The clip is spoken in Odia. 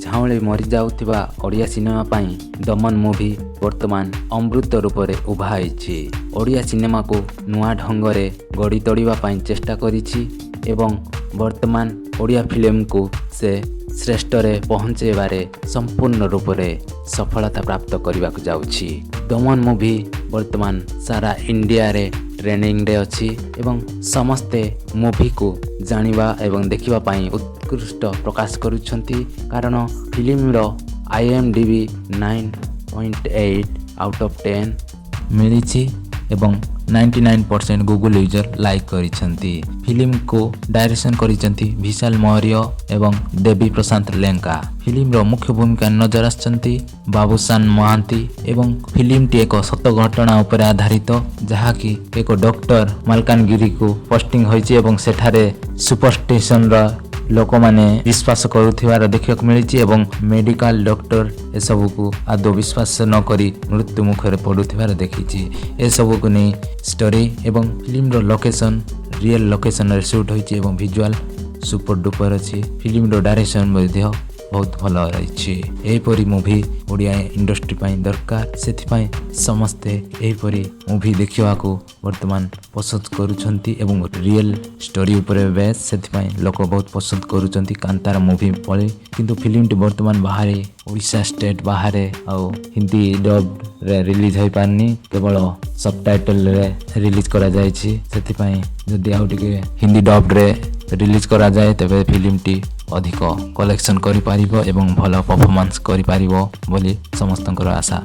ଝାଉଁଳି ମରିଯାଉଥିବା ଓଡ଼ିଆ ସିନେମା ପାଇଁ ଦମନ ମୁଭି ବର୍ତ୍ତମାନ ଅମୃତ ରୂପରେ ଉଭା ହେଇଛି। ଓଡ଼ିଆ ସିନେମାକୁ ନୂଆ ଢଙ୍ଗରେ ଗଢ଼ି ତୋଳିବା ପାଇଁ ଚେଷ୍ଟା କରିଛି ଏବଂ ବର୍ତ୍ତମାନ ଓଡ଼ିଆ ଫିଲ୍ମକୁ ସେ ଶ୍ରେଷ୍ଠରେ ପହଞ୍ଚାଇବାରେ ସମ୍ପୂର୍ଣ୍ଣ ରୂପରେ ସଫଳତା ପ୍ରାପ୍ତ କରିବାକୁ ଯାଉଛି। ଦମନ ମୁଭି ବର୍ତ୍ତମାନ ସାରା ଇଣ୍ଡିଆରେ ଟ୍ରେଣ୍ଡିଂରେ ଅଛି ଏବଂ ସମସ୍ତେ ମୁଭିକୁ ଜାଣିବା ଏବଂ ଦେଖିବା ପାଇଁ ଉତ୍କୃଷ୍ଟ ପ୍ରକାଶ କରୁଛନ୍ତି, କାରଣ ଫିଲ୍ମର IMDb 9.8 out of 10 ମିଳିଛି ଏବଂ 99% ଗୁଗୁଲ ୟୁଜର ଲାଇକ୍ କରିଛନ୍ତି। ଫିଲ୍ମକୁ ଡାଇରେକ୍ସନ୍ କରିଛନ୍ତି ବିଶାଲ ମୌର୍ୟ ଏବଂ ଦେବୀ ପ୍ରଶାନ୍ତ ଲେଙ୍କା। ଫିଲ୍ମର ମୁଖ୍ୟ ଭୂମିକା ନଜର ଆସିଛନ୍ତି ବାବୁସାନ ମହାନ୍ତି ଏବଂ ଫିଲ୍ମଟି ଏକ ସତ ଘଟଣା ଉପରେ ଆଧାରିତ, ଯାହାକି ଏକ ଡକ୍ଟର ମାଲକାନଗିରିକୁ ପୋଷ୍ଟିଂ ହୋଇଛି ଏବଂ ସେଠାରେ ସୁପରଷ୍ଟିସନର ଲୋକମାନେ ବିଶ୍ୱାସ କରୁଥିବାର ଦେଖିବାକୁ ମିଳିଛି ଏବଂ ମେଡିକାଲ ଡକ୍ଟର ଏସବୁକୁ ଆଦୌ ବିଶ୍ୱାସ ନ କରି ମୃତ୍ୟୁ ମୁଖରେ ପଡୁଥିବାର ଦେଖିଛି। ଏସବୁକୁ ନେଇ ଷ୍ଟୋରି ଏବଂ ଫିଲ୍ମର ଲୋକେସନ ରିଏଲ ଲୋକେସନରେ ସୁଟ୍ ହୋଇଛି ଏବଂ ଭିଜୁଆଲ ସୁପର ଡୁପର ଅଛି। ଫିଲ୍ମର ଡାଇରେକ୍ସନ ମଧ୍ୟ ବହୁତ ଭଲ ରହିଛି। ଏହିପରି ମୁଭି ଓଡ଼ିଆ ଇଣ୍ଡଷ୍ଟ୍ରି ପାଇଁ ଦରକାର। ସେଥିପାଇଁ ସମସ୍ତେ ଏହିପରି ମୁଭି ଦେଖିବାକୁ ବର୍ତ୍ତମାନ ପସନ୍ଦ କରୁଛନ୍ତି ଏବଂ ରିଏଲ ଷ୍ଟୋରି ଉପରେ ବେସ୍, ସେଥିପାଇଁ ଲୋକ ବହୁତ ପସନ୍ଦ କରୁଛନ୍ତି କାନ୍ତାରା ମୁଭି ଭଳି। କିନ୍ତୁ ଫିଲ୍ମଟି ବର୍ତ୍ତମାନ ବାହାରେ, ଓଡ଼ିଶା ଷ୍ଟେଟ୍ ବାହାରେ ଆଉ ହିନ୍ଦୀ ଡବ୍ରେ ରିଲିଜ୍ ହୋଇପାରିନି, କେବଳ ସବଟାଇଟଲରେ ରିଲିଜ୍ କରାଯାଇଛି। ସେଥିପାଇଁ ଯଦି ଆଉ ଟିକେ ହିନ୍ଦୀ ଡବ୍ରେ ରିଲିଜ୍ କରାଯାଏ, ତେବେ ଫିଲ୍ମଟି ଅଧିକ କଲେକ୍ସନ୍ କରିପାରିବ ଏବଂ ଭଲ ପରଫର୍ମାନ୍ସ କରିପାରିବ ବୋଲି ସମସ୍ତଙ୍କର ଆଶା।